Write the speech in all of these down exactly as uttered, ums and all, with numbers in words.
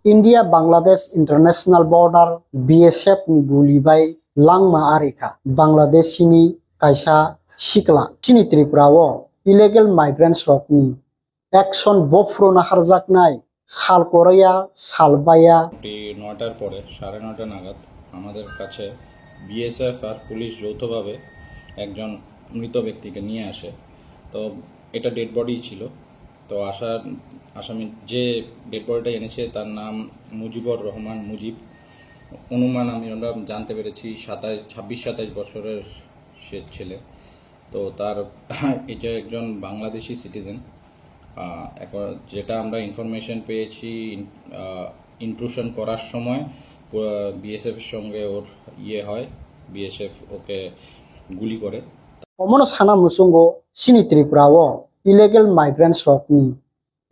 India Bangladesh international border B S F ni guli bai langma arikha Bangladesh ni kaisa sikla. Chini Tripura o illegal migrants rok ni action bophro naharjaknai sal koroya sal baya. মোটামুটি নয়টার পরে, সাড়ে নয়টা নাগাদ আমাদের কাছে বিএসএফ আর পুলিশ যৌথভাবে একজন মৃত ব্যক্তিকে নিয়ে আসে। তো এটা ডেড বডি ছিল। তো আসার আসামি যে ডেড বডিটা এনেছে, তার নাম মুজিবুর রহমান মুজিব। অনুমান আমি, আমরা জানতে পেরেছি সাতাইশ ছাব্বিশ সাতাইশ বছরের সে ছেলে। তো তার এটা একজন বাংলাদেশি সিটিজেন। এখন যেটা আমরা ইনফরমেশন পেয়েছি, ইন্ট্রুশন করার সময় বিএসএফ এর সঙ্গে ওর ইয়ে হয়, বিএসএফ ওকে গুলি করে। Omono sana muchungo chini Tripura o illegal migrants rokni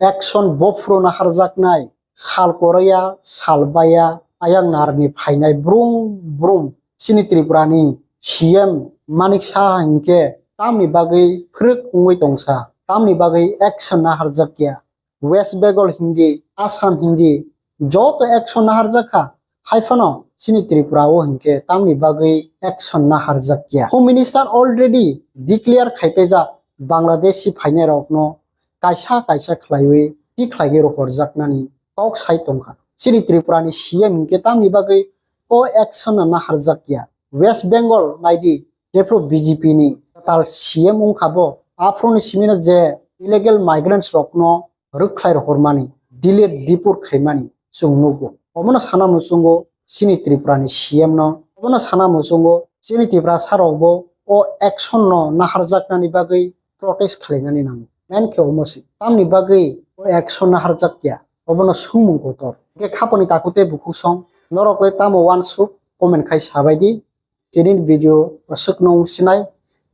action bophro naharjaknai sal koroya sal baya ayang narni phainai brum brum chini Tripura ni C M Manik Saha hinkhe tamni bagwi phrwk wngwi tongsa, tamni bagwi action naharjakya. West Bengal hindi, Assam hindi, joto action naharjak kha. Hai phano chini Tripura o hinkhe tamni bagwi action naharjak ya. Home Minister already declare khaipaijak Bangladeshi phainai rokno kaisa kaisa khlaiwi tikhlaiwi rohorjaknani kok sai tongkha. Chini Tripura ni C M hinkhe tamni bagwi o action no naharjak ya. West Bengal naidi, jephru B J P ni tal C M wngkha bo, aphuru ni simi no je illegal migrants rokno rwkhlai rohormani, delete deport khaimani chwng nugo. Omono sana muchungo chini Tripura ni C M no, omono sana muchungo chini Tiprasa rokbo o action no naharjaknani bagwi protest khwlainani nango. Main khe omo se. Tamni bagwi o action naharjak ya, obono swngmung kotor. Hwnkhe khaponi takhuk tei bukhuk song, norok le tamo uansuk comment khai sabai di. Tini video aswkno wngsinai,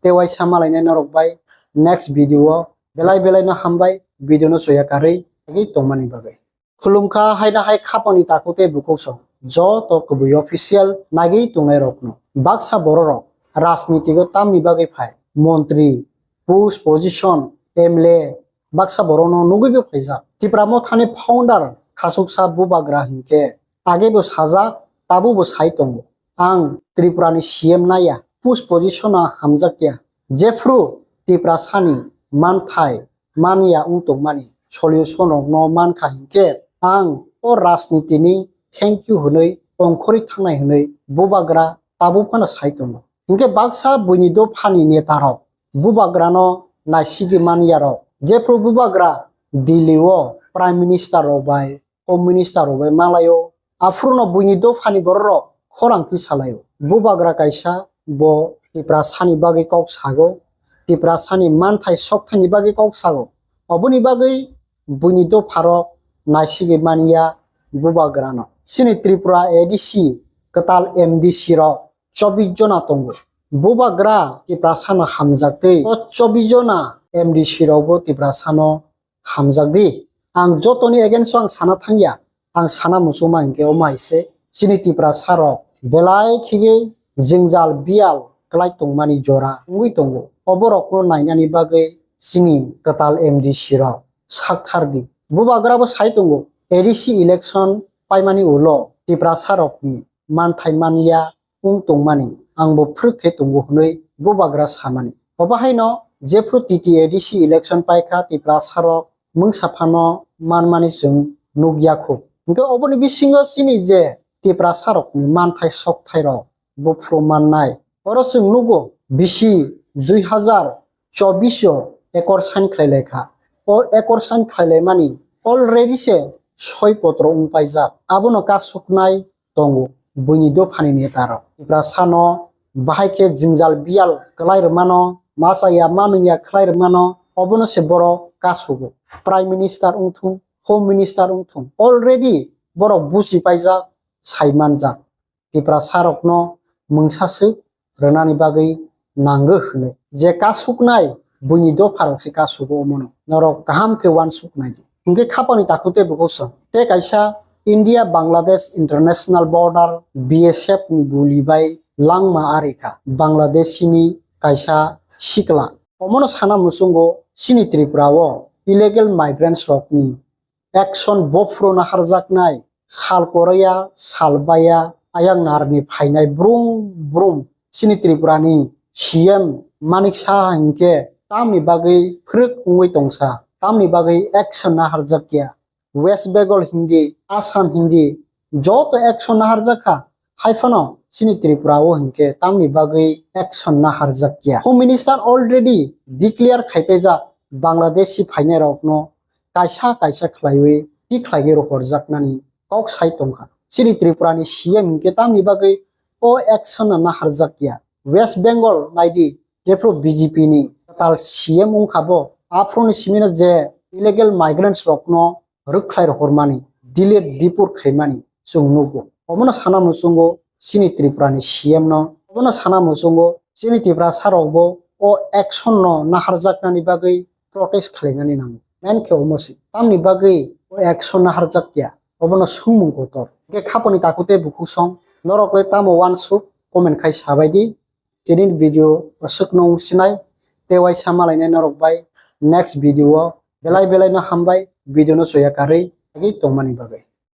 tei waisa malainai norok bai next video o. Belai belai no hambai video no choya karwi nagwi tongmani bagwi. Khulumkha haino hai khaponi takhuk tei bukhuk song joto kubui official nagwi tongnai rokno. Baksa bororok rajniti o tamni bagwi phai? Montri, post position, M L A, baksa borokno nugwi bo phaijak. Tipra Mothani founder khasuksa Bubagra hinkhe age bo sajak, tabuk bo sai tongo. Ang Tripura ni C M naiya, post position o hamjakya. Jephru Tiprasani manthai manya wng tongmani solution rokno mankha hinkhe ang o rajniti ni thank you hwnwi ongkhorwi thangnai hwnwi Bubagra tabuk phano sai tongo. Hinkhe baksa buini dophani netarok Bubagrano naisigwi manyarok. Jephru Bubagra Delhi o Prime Minister rok bai, Home Minister rok bai malaio, aphuru no buini dophani bororok khorang twi salaio. Bubagra kaisa bo Tiprasani bagwi kok sago, Tiprasani manthai sokthaini bagwi kok sago. Oboni bagwi buini dopharok naisigwi manya Bubagrano. Chini Tripura A D C kwtal M D C rok chobbish jona tongo. Bubagra Tiprasano hamjaktwi o chobbish jona M D C rokbo Tiprasano hamjakdi. Ang jotoni against o ang sana thangya, ang sana muchungma hinkhe omo hai se, chini Tiprasa rok belai khigwi jwngjal biyal kwlai tongmani jora wngwi tongo. Oborokno nainani bagwi chini kwtal M D C rok sakthar di. Bubagra bo sai tongo, A D C election paimani ulo Tiprasa rokni manthai manya wng tongmani, ang bo phwrwk khe tongo hwnwi Bubagra samani. Obo haino jephru T T A D C election paikha, Tiprasa rok mungsa phano manmani chwng nukya khu. Hinkhe oboni bisingo chini je Tiprasa rokni manthai sokthai rok buphuru mannai. Oro chwng nugo bisi dui hazar chobbish o accord sign khlai laikha. O accord sign khlai laimani already se soi potro wng paijak. Abono kasuknai tongo buini dophani netarok. Tiprasano bahai khe jwngjal biyal kwlai rwmano, masa ya manung ya khlai rwmano, obono se borok kasugo. Prime Minister wngthung, Home Minister wngthung, already borok buchi paijak, sai manjak. Tiprasa rokno mungsa swk rwnani bagwi nango hwnwi. Je kasuknai buini dopharok se kasugo omono. Norok kaham khe uansuk nai di. Hinkhe khapani takhuk tei bukhuk song. Tei kaisa India Bangladesh international border B S F ni guli bai langma arikha Bangladesh ni kaisa sikla. Omono sana muchungo chini Tripura o illegal migrants rokni action bophuru naharjaknai sal kwrwiya, sal baiya, ayang narwkni phainai brum brum chini Tripura ni C M Manik Saha hinkhe tamni bagwi phwrwk wngwi tongsa, tamni bagwi action naharjakya. West Bengal hindi, Assam hindi, joto action naharjak kha, hai phano chini Tripura o hinkhe tamni bagwi action naharjak ya. Home Minister already declare khaipaijak Bangladeshi phainai rokno kaisa kaisa khlaiwi tikhlaiwi rohorjaknani kok sai tongkha. Chini Tripura ni C M hinkhe tamni bagwi o action no naharjak ya. West Bengal naidi, jephru B J P ni kwtal C M wngkha bo, aphuru ni simi no je illegal migrants rokno rwkhlai rohormani, delayed deport khaimani chwng nukgo. Omono sana muchungo chini Tripura ni C M no, omono sana muchungo chini Tiprasa rokbo o action no naharjaknani bagwi protest khlainani nango. Main khe omo se. Tamni bagwi o action naharjak ya, obono swngmung kotor. Hwnkhe khaponi takhuk tei bukhuk song norok le tamo uansuk comment khai sabai di. Tini video aswk no sinai tei uaisa malainai norok bai next video o belai belai no hambai video no choya karwi agwi tongmani bagwi.